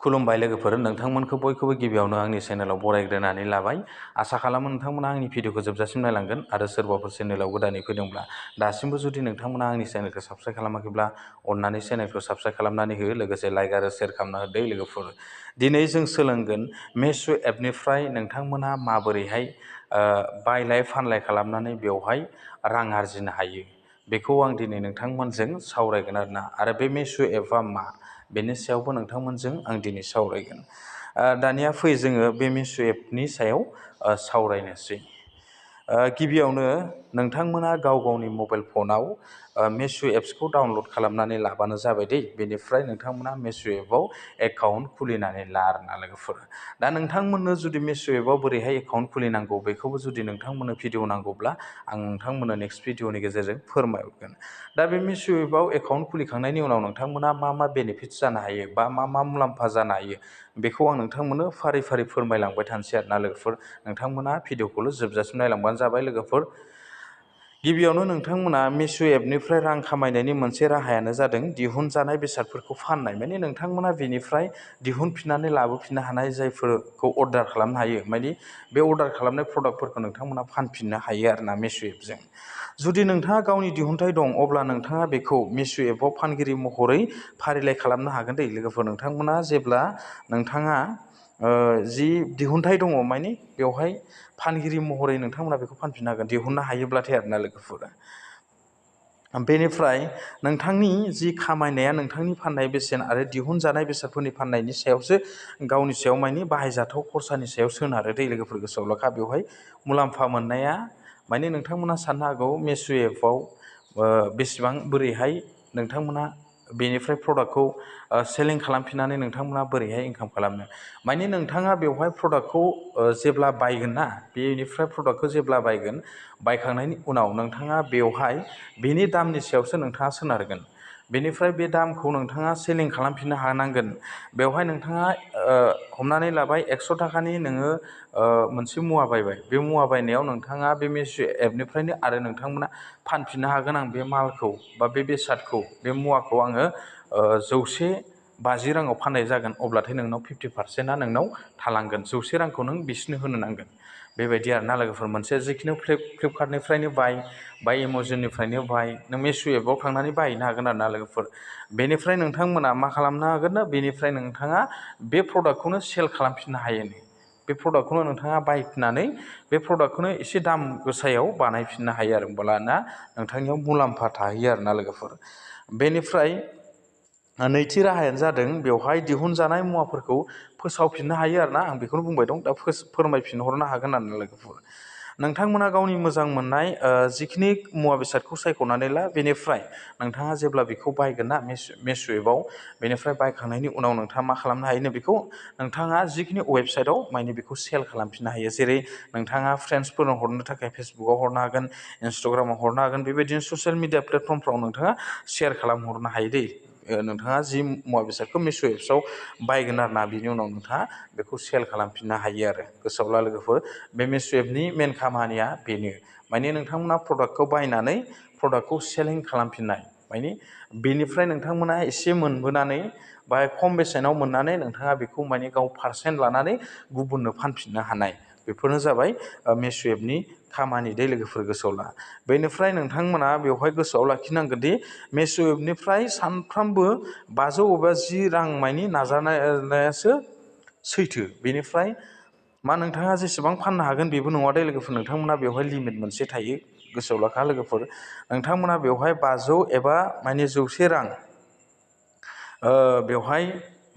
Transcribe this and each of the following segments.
खुलुमबाय लोगोफोर, नोंथांमोनखौ बयखौबो गिबियावनो आंनि चेनेलाव बरायग्रोनानै लाबाय। आसा खालामो नोंथांमोना आंनि भिडिअखौ जोबजासिम नायलांगोन आरो सोरबाफोर चेनेलाव गोदानै फैदोंब्ला दासिमबो जुदि नोंथांमोना आंनि चेनेलखौ साबस्क्राइब खालामाखैब्ला अननानै चेनेलखौ साबस्क्राइब खालामनानै हो, लोगोसे लाइक आरो शेयार खालामना होदो लोगोफोर। दिनै जों सोलोंगोन मेश' एपनिफ्राय नोंथांमोना माबोरैहाय बायलाय फानलाय खालामनानै बेवहाय रां आरजिनो हायो। बेखौ आं दिनै नोंथांमोनजों सावरायगोन आरो बे मेश' एपआ मा बेनि सायावबो नोंथांमोनजों आं दिनै सावरायगोन। दानिया फै जोङो बे मेश' एपनि सायाव सावरायनोसै। गिबियावनो नोंथांमोना गाव गावनि मबाइल फनाव मेश' एप्सखौ डाउनलड खालामनानै लाबानो जाबाय दै। बेनिफ्राय नोंथांमोना मेश' एपआव एकाउन्ट खुलिनानै ला आरोना लोगोफोर। दा नोंथांमोननो जुदि मेश' एपआव बोरैहाय एकाउन्ट खुलिनांगौ बेखौबो जुदि नोंथांमोननो भिडिअ नांगौब्ला आं नोंथांमोननो नेक्स्ट भिडिअनि गेजेरजों फोरमायहरगोन। दा बे मेश' एपआव एकाउन्ट खुलिखांनायनि उनाव नोंथांमोना मा बेनिफिट्स जानो हायो बा मा मुलाम्फा जानो हायो बेखौ आं नोंथांमोननो फारि फारि फोरमायलांबाय थानोसै आरोना लोगोफोर। नोंथांमोना भिडिअखौल' जोबजासिम नायलांबानो जाबाय लोगोफोर। गिबियावनो नोंथांमोना मेश' एपनिफ्राय रां खामायनायनि मोनसे राहायानो जादों दिहुनजानाय बेसादफोरखौ फाननाय। माने नोंथांमोना बेनिफ्राय दिहुनफिननानै लाबोफिननो हानाय जायफोरखौ अर्डार खालामनो हायो, माने बे अर्डार खालामनाय प्रडाक्टफोरखौ नोंथांमोना फानफिननो हायो आरोना मेश' एपजों। जुदि नोंथाङा गावनि दिहुनथाइ दं अब्ला नोंथाङा बेखौ मेश' एपआव फानगिरि महरै फारिलाइ खालामनो हागोन दै लोगोफोर। नोंथांमोना जेब्ला नोंथाङा जि दिहुनथाइ दङ माने बेवहाय फानगिरि महरै नोंथांमोना बेखौ फानफिननो हागोन, दिहुननो हायोब्लाथाय आरोना लोगोफोर। बेनिफ्राय नोंथांनि जि खामायनाया नोंथांनि फाननाय बेसेन आरो दिहुनजानाय बेसादफोरनि फाननायनि सायावसो, गावनि सायाव माने बाहायजाथाव खरसानि सायाव सोनारो दै लोगोफोर। गोसोआव लाखा, बेवहाय मुलाम्फा मोननाया माने नोंथांमोना साननो हागौ मेश' एपआव बेसेबां बोरैहाय नोंथांमोना बेनिफ्राय प्रडाक्टखौ सेलिं खालामफिननानै नोंथांमोना बोरैहाय इनकाम खालामनो। माने नोंथाङा बेवहाय प्रडाक्टखौ जेब्ला बायगोन ना, बेनिफ्राय प्रडाक्टखौ जेब्ला बायखांनायनि उनाव नोंथाङा बेवहाय बेनि दामनि सायावसो नोंथाङा सोनारगोन। बेनिफ्राय बे दामखौ नोंथाङा सेलिं खालामफिननो हानांगोन। बेवहाय नोंथाङा हमनानै लाबाय 100 थाखानि नोङो मोनसे मुवा बायबाय। बे मुवा बायनायाव नोंथाङा बे मेश' एपनिफ्रायनो आरो नोंथांमोना फानफिननो हागोन आं बे मालखौ बा बे बेसादखौ, बे मुवाखौ आङो 150 राङाव फाननाय जागोन। अब्लाथाय नोंनाव 50%आ नोंनाव थालांगोन। 100 रांखौ नों बिसोरनो होनो नांगोन। बेबायदि आरोना लोगोफोर। मोनसे जिखुनु फ्लिपकार्टनिफ्रायनो बा एमाजननिफ्रायनो नों मेश' एपआव थांनानै बायहैनो हागोन आरोना लोगोफोर। बेनिफ्राय नोंथांमोना मा खालामनो हागोन, बेनिफ्राय नोंथाङा बे प्रडाक्टखौनो सेल खालामफिननो हायो। बे प्रडाक्टखौनो नोंथाङा बायफिननानै बे प्रडाक्टखौनो एसे दाम गोसायाव बानायफिननो हायो आरो। होमब्लाना नोंथांनियाव मुलाम्फा थाहैयो आरोना लोगोफोर। बेनिफ्राय नैथि राहायानो जादों बेवहाय दिहुनजानाय मुवाफोरखौ फोसावफिननो हायो आरोना। आं बेखौनो बुंबाय दं, दा फोरमायफिनहरनो हागोन आरोना लोगोफोर। नोंथांमोना गावनि मोजां मोननाय जिखिनि मुवा बेसादखौ सायख'नानै ला। बेनिफ्राय नोंथाङा जेब्ला बेखौ बायगोन ना मेश' एपआव, बेनिफ्राय बायखांनायनि उनाव नोंथाङा मा खालामनो हायो, बेखौ नोंथाङा जिखिनि वेबसाइटआव माने बेखौ सेल खालामफिननो हायो। जेरै नोंथाङा फ्रेन्ड्सफोरनो हरनो थाखाय फेसबुकआव हरनो हागोन, इन्सटाग्रामाव हरनो हागोन। बेबायदिनो ससियेल मिडिया प्लेटफर्मफ्राव नोंथाङा शेयार खालामहरनो हायो दै। नोंथाङा जि मुवा बेसादखौ मेश' एप्सआव बायगोन आरोना, बिनि उनाव नोंथाङा बेखौ सेल खालामफिननो हायो आरो। गोसोआव ला लोगोफोर, बे मेश' एपनि मेन खामानिया बेनो। माने नोंथांमोना प्रडाक्टखौ बायनानै प्रडाक्टखौ सेलिं खालामफिननाय। माने बेनिफ्राय नोंथांमोना एसे मोनबोनानै बा खम बेसेनाव मोननानै नोंथाङा बेखौ माने गाव पारसेन्ट लानानै गुबुननो फानफिननो हानाय। बेफोरनो जाबाय मेश' एपनि खामानि दै लोगोफोर। गोसोआव ला। बेनिफ्राय नोंथांमोना बेवहाय गोसोआव लाखिनांगोन दि मेश' एपनिफ्राय सानफ्रामबो 500 एबा 10 रां मानि नाजानायासो सैथो। बेनिफ्राय नोंथाङा जेसेबां फाननो हागोन बेबो नङा दे लोगोफोर। नोंथांमोना बेवहाय लिमिट मोनसे थायो। गोसोआव लाखा लोगोफोर। नोंथांमोना बेवहाय 500 एबा माने 100 रां बेवहाय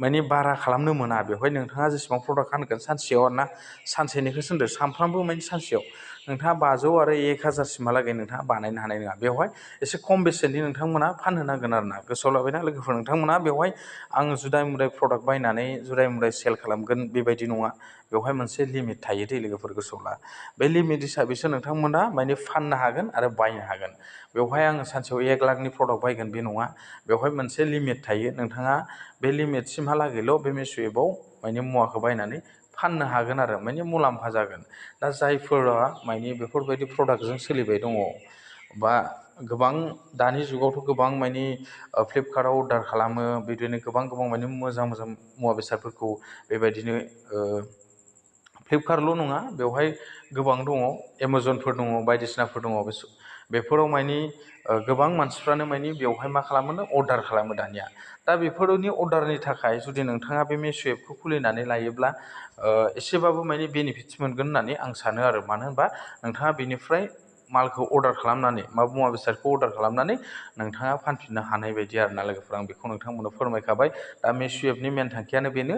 माने बारा खालामनो मोना। बेवहाय नोंथाङा जेसेबां प्रडाक्ट फानगोन सानसेयाव आरोना, सानसेनिखौसो होनदो, सानफ्रामबो माने सानसेयाव नोंथाङा 500 आरो 1000 सिमहालागै नोंथाङा बानायनो हानाय नङा। बेवहाय एसे खम बेसेननि नोंथांमोना फाननो नांगोन आरोना। गोसोआव लाबायना लोगोफोर। नोंथांमोना बेवहाय आं जुदाय मुदाय प्रडाक्ट बायनानै जुदाय मुदाय सेल खालामगोन बेबायदि नङा। बेवहाय मोनसे लिमिट थायो दै लोगोफोर। गोसोआव ला। बे लिमिट हिसाबैसो नोंथांमोना माने फाननो हागोन आरो बायनो हागोन। बेवहाय आङो सानसेयाव 1 लाखनि प्रडाक्ट बायगोन बे नङा। बेवहाय मोनसे लिमिट थायो। नोंथाङा बे लिमिटसिमहालागैल' बे मेश' एपआव माने मुवाखौ बायनानै फाननो हागोन आरो, माने मुलाम्फा जागोन। दा जायफोरा माने बेफोरबायदि प्रडाक्टजों सोलिबाय दङ बा गोबां दानि जुगावथ' गोबां मानि फ्लिपकार्टआव अर्डार खालामो बिदिनो गोबां मानि मोजां मुवा बेसादफोरखौ बेबायदिनो फ्लिपकार्टल' नङा बेवहाय गोबां दङ एमाजनफोर दङ बायदिसिनाफोर दङ बेफोराव मानि गोबां मानसिफ्रानो मानि बेवहाय मा खालामो अर्डार खालामो दानिया। दा बेफोरनि अर्डारनि थाखाय जुदि नोंथाङा बे मिश' एपखौ खुलिनानै लायोब्ला एसेबाबो मानि बेनिफिट्स मोनगोन होननानै आं सानो आरो मानो होनबा नोंथाङा बेनिफ्राय मालखौ अर्डार खालामनानै मुवा बेसादखौ अर्डार खालामनानै नोंथाङा फानफिननो हानाय बायदि आरो ना लोगोफोर आं बेखौ नोंथांमोननो फोरमायखाबाय। दा मिश' एपनि मेन थांखियानो बेनो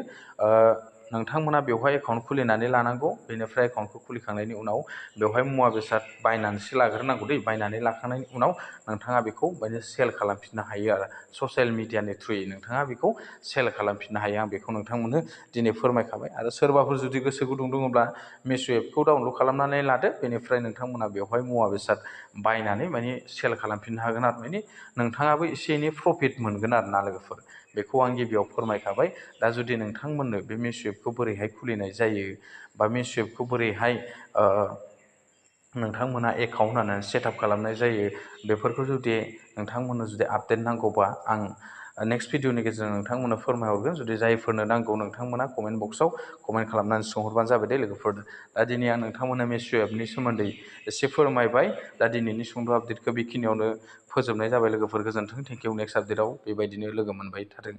नोंथांमोना बेवहाय एकाउन्ट खुलिनानै लानांगौ बेनिफ्राय एकाउन्टखौ खुलिखांनायनि उनाव बेवहाय मुवा बेसाद बायनानैसो लाग्रोनांगौ दै बायनानै लाखांनायनि उनाव नोंथाङा बेखौ माने सेल खालामफिननो हायो आरो ससियेल मिडियानि थ्रुयै नोंथाङा बेखौ सेल खालामफिननो हायो आं बेखौ नोंथांमोननो दिनै फोरमायखाबाय। आरो सोरबाफोर जुदि गोसो गुदुं दङब्ला मिश' एपखौ डाउनलड खालामनानै लादो बेनिफ्राय नोंथांमोना बेवहाय मुवा बेसाद बायनानै माने सेल खालामफिननो हागोन आरो माने नोंथाङाबो एसे एनै प्रफिट मोनगोन आरो ना लोगोफोर बेखौ आं गिबियाव फोरमायखाबाय। दा जुदि नोंथांमोननो बे मिश' एपखौ बोरैहाय खुलिनाय जायो बा मिश' एपखौ बोरैहाय नोंथांमोना एकाउन्ट होनानै सेटआप खालामनाय जायो बेफोरखौ जुदि नोंथांमोननो जुदि आपडेट नांगौबा आं नेक्स्ट भिडिअनि गेजेरजों नोंथांमोननो फोरमायहरगोन। जुदि जायफोरनो नांगौ नोंथांमोना कमेन्ट बक्सआव कमेन्ट खालामनानै सोंहरबानो जाबाय दे लोगोफोर। दा दिनै आं नोंथांमोननो मिश' एपनि सोमोन्दै एसे फोरमायबाय। दा दिनैनि सुंद' आपडेटखौ बेखिनियावनो फोजोबनाय जाबाय लोगोफोर गोजोन्थों थेंकिउ नेक्स्ट आपडेटआव बेबायदिनो लोगो मोनबाय थाथों।